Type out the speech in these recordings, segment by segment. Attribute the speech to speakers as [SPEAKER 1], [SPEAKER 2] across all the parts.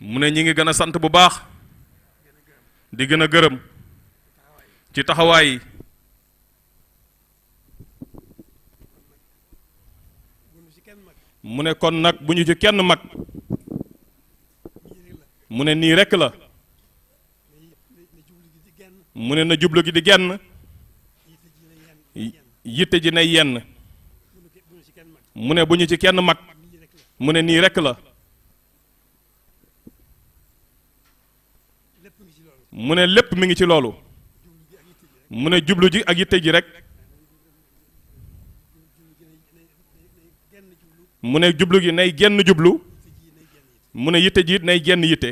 [SPEAKER 1] mu ne ñi ngi gën a sant bu baax di gën a gërëm ci taxawaay yi mu ne kon nag bu ñu ci kenn mag mu ne nii rekk la mu ne na jublu gi di genn yitte ji nay yenn mu ne bu ñu ci kenn mag mu ne nii rekk la mu ne lépp mi ngi ci loolu mu ne jublu ji ak yitte ji rek mu ne jublu gi nay genn jublu mu ne yitte ji nay genn yitte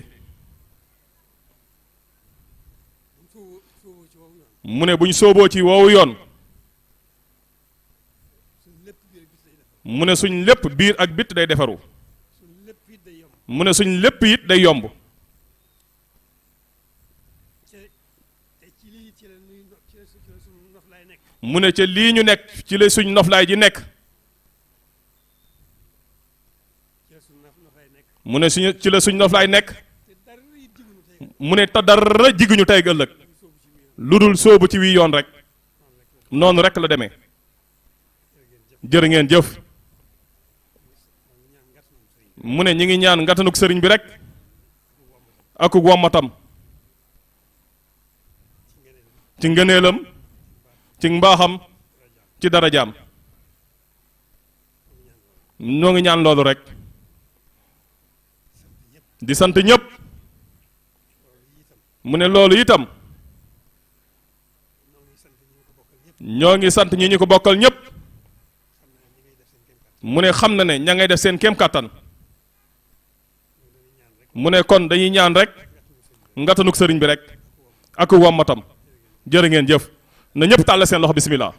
[SPEAKER 1] mu ne buñ sooboo ci woowu yoon mu ne suñ lépp biir ak bitt day defaru mu ne suñ lépp it day yomb mu ne ca lii ñu nekk ci la suñ noflaay ji nekk mu ne suñu ci la suñ noflaay nekk mu ne te dara jiguñu tey ëllëg lu dul sóobu ci wii yoon rek noonu rek la demee jërë ngeen jëf mu ne ñi ngi ñaan ngatanuk sëriñ bi rek akuk wommatam ci ngëneelam ci mbaaxam ci darajaam ñoo ngi ñaan loolu rek di sant ñëpp mu ne loolu itam ñoo ngi sant ñi ñu ko bokkal ñëpp mu ne xam na ne ña ngay def seen kéem kàttan mu ne kon dañuy ñaan rek ngatanuk sëriñ bi rek ak wommatam jërë ngeen jëf na ñëpp tàll seen loxo bismillah